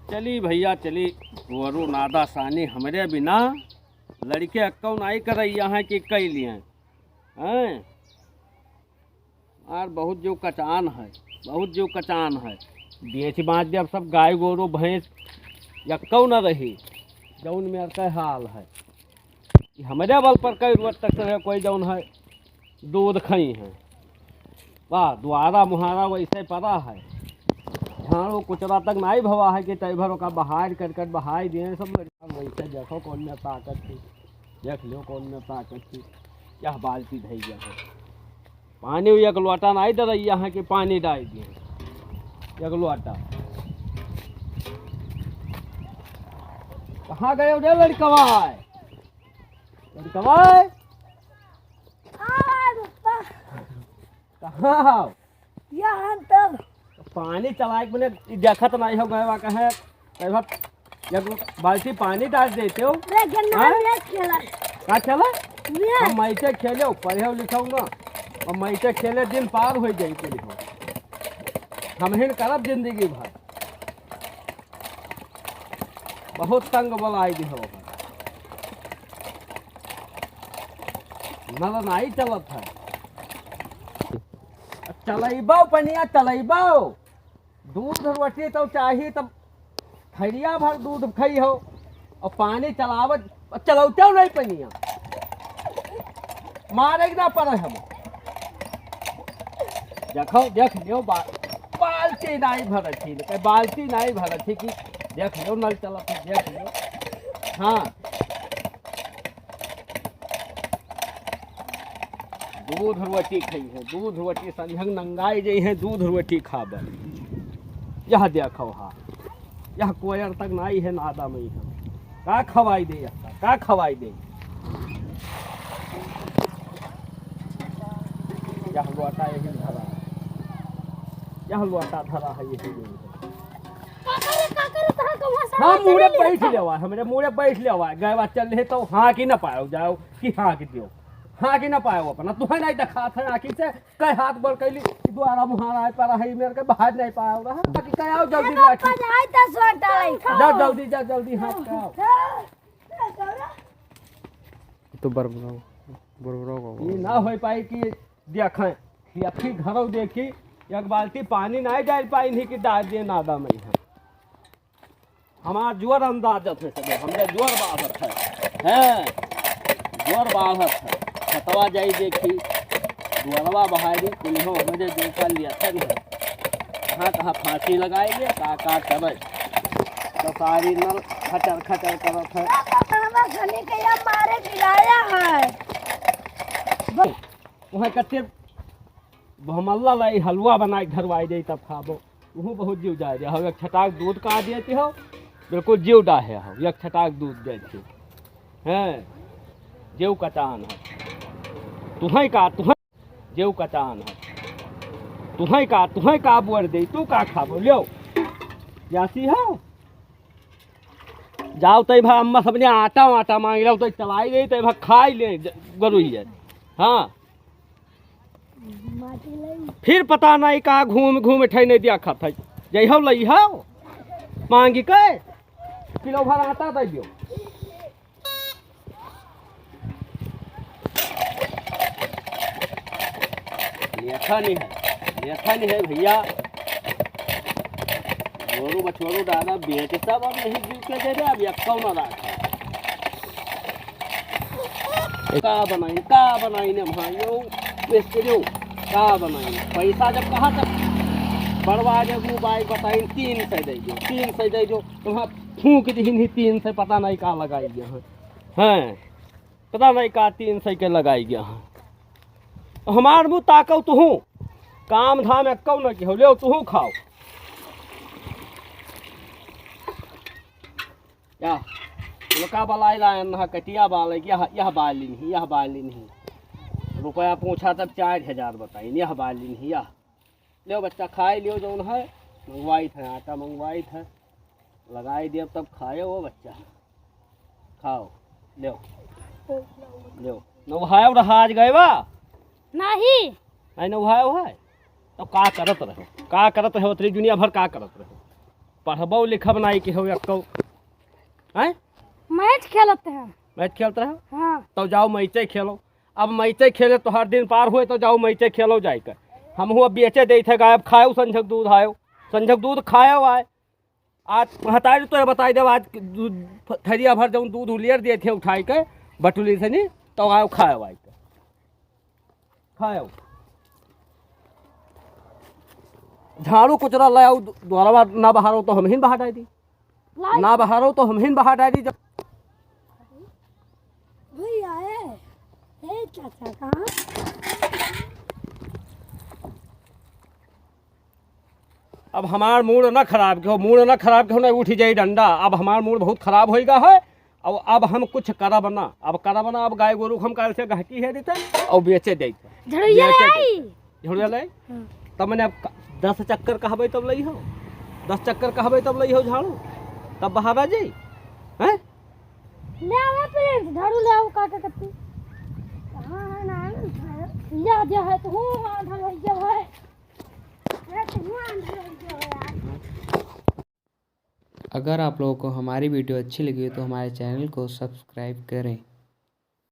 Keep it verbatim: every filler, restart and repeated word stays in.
चली भइया, चली। गोरू नादा सानी हमरे बिना लड़िके अक्कौ नाई करइया हैं कि कइ लिहें। हैं? यार, बहुत जो कचान है, बहुत जो कचान है। बेच बाँच देब सब गाय गोरू भैंस, यक्कौ न रही, जौन मेर कै हाल है। ई हमरे बल पर कई रोज तक से कोई जौन है, दूध खई है। वाह, दुआरा मुहारा वैसे पड़ा है। झाड़ू कुचरा तक नाई भवा है कि तै भर ओका बहार कर कर बहाई दिए सब। वैसे देखो कौन में ताकत थी, देख लियो कौन में ताकत थी। यह बाल्टी धई गया है। पानी एक लोटा नाई दे रही यहाँ कि पानी डाल दिए। एक लोटा। कहाँ गए रे लड़कवा? लड़कवा? आ, पप्पा। कहाँ हो? यहाँ तब। पानी चलाए के मने ई देखत नाई हो गए बा कहे। कहे बा, एक बाल्टी पानी डाल देते हो। रे गन्ना हाँ? मैच खेला। का खेला? मैच। हम मैचे खेले, पढ़े लिखे ना। और मैचे खेले दिन पार हो जाई के लिखो। हम हिन करब जिंदगी भर। बहुत तंग बलाई दिहो। नल नाई चलत है। चलैबो पनिया चलैबो। दूध रोटी तो चाही तब थरिया भर दूध खई हो। और पानी चलावत, चलौते नहीं पनिया। मारे के ना पड़े हम। देखो, देख लियो, बा-, बाल्टी नाई भरत थी, बाल्टी नाई भरत थी कि देख लियो, नल चलत है, देख लियो। हाँ। दूध रोटी खई है, दूध रोटी संझंग नंगाई जई है, दूध रोटी खाबे। यह देखो हा, यह कोयर तक नाई है, नादा में ही है। का खवाई दे यह, का खवाई दे? यह लोटा यही धरा है, यह लोटा धरा है, यही, यही है। काका रे, काका रे, तोहर गौवा सारा हम मुड़े चले बैठ लेता। लेवा, हमरे मुड़े बैठ लेवा, गए बात चल रहे तो हाँ कि ना पायो जाओ कि हाँ कि दियो, हाँ कि ना पायो अपना, तुहे नहीं दिखात है आँखी से, कई हाथ बड़ कैली, द्वारा मुहारा है पर है मेरे के बाहर नहीं पायो रहा, बाकी कह आओ जल्दी ए लाठी। पापा, जाए तो सोटा लइका। जा जल्दी, जा जल्दी, हाथ का आओ। तो बरबराओ, बरबराओ का ये ना हो पाई कि देखें, कि अखी घरों देखी, एक बाल्टी पानी नहीं डाल पाई नहीं कि डाल दिए नादा में ही हम। हमार जोर अंदाजत है सब, हमरे जोर बाढ़त है। हैं? जोर बाढ़त है। छतवा जाई देखी, दुअरवा बहारी, कुल्हो हमरे देखा लिया था नहीं। कहाँ कहाँ फांसी लगाई ले, का का करे। तो सारी नल खचर खचर करत है। पापा, हमार घनी के यहाँ मारे गिराया है। वहाँ कच्चे भमल्ला लाई हलवा बनाए के धरवाई दे तब खाबो। उहू बहुत जीव जाए दे। हो एक छटाक दूध का देते हो, बिल्कुल जीव डाहे हो। एक छटाक दूध देते हो। हैं, जेव कचान है। तुहै का, तुहै, जेव कचान है। तुहै का, तुहै का बोल दे, तू का खाबो, ल्यो। जासी हो। जाओ तै भा अम्मा सबने आटा वाटा मांग लो, तो चलाई गई, तै भा खाई ले ज-, गरुई है। हाँ। फिर पता नहीं का घूम घूम ठै नहीं दिया खात है। जइहो लइहो मांगी के किलो भर आटा दे दियो। लेखा नहीं है, लेखा नहीं है भैया। गोरू बछोरू डाला बेच सब अब नहीं बिके दे रहे, अब यक्का ना राखा। का बनाई, का बनाई ने भाइयों, मिस्त्रियों, का बनाई? पैसा जब कहा तब बड़वा जे वो बाई बताई, तीन सौ दे दो, तीन सौ दे दो, तो वहाँ फूंक दी नहीं, तीन सौ पता नहीं का लगाई है। हैं, पता नहीं का तीन सौ के लगाई गया है। हमार मुँह ताकव तुहूँ, काम धाम एक्कौ न किहो, लेव तुहूँ खाओ। या, उनका बलाई लायन हा, कटिया बाले, यह, यह बाली नहीं, यह बाली नहीं। रुपया पूछा तब चार हजार बताइन, यह बाली नहीं, यह। लेव बच्चा, खाए लेव जौन है, मंगवाई थे, आटा मंगवाई थे, लगाई देव तब खाए वो बच्चा। खाओ, लेव, लेव। नवहायो रहा आज गए बा? नहीं। नहीं नवहायो है? तो का करत रहो? का करत रहो? उतरी दुनिया भर का करत रहो? पढ़बो लिखब नाई के हो एक्को। हैं? मैच खेलत हैं। मैच खेलत रहा? हाँ। तो जाओ मैचे खेलो। अब मैचे खेले तोहार दिन पार होए तो जाओ मैचे खेलो जाइके। हमहू अब बेचे देइत है गाय, अब खायो संझक दूध आयो, संझक दूध खायो आए। आज महतारी तोरे बताई देब, आज दूध, थरिया भर जौन दूध उलियर देइत है उठाई के बटुली से नी, तो आयो खायो आइके। खायो। झाड़ू कुचरा ले आओ, द्वारवा ना बहारो तो हमहिन बहा डारी। लाई। ना बहारो तो हमहिन बहा डारी। जब भैया, ए, ए, चाचा, कहाँ? अब हमार मूड ना खराब के हो, मूड ना खराब के हो, ना उठ जाई डंडा। अब हमार मूड बहुत खराब होइगा है, और अब हम कुछ करब ना, अब करब ना, अब गाय गोरू हम काल से गहकी है देते और बेचे देते। झड़ुइया ले बेचे आई। देते। झड़ुइया ले? हाँ। तब मने अब क-, दस चक्कर कहबे तब लई हो, दस चक्कर कहबे तब लई हो झाड़ू, तब बहारा जाई, हैं? ले आवे प्रिंस, झाड़ू ले आओ, का के कत्ती? कहाँ है ना, है ना? या जे है तो, हूँ, हाँ, झाड़ू है, ये है। अरे, तो हूँ, हाँ, झाड़ू है, ये है यार। अगर आप लोगों को हमारी वीडियो अच्छी लगी हो तो हमारे चैनल को सब्सक्राइब करें।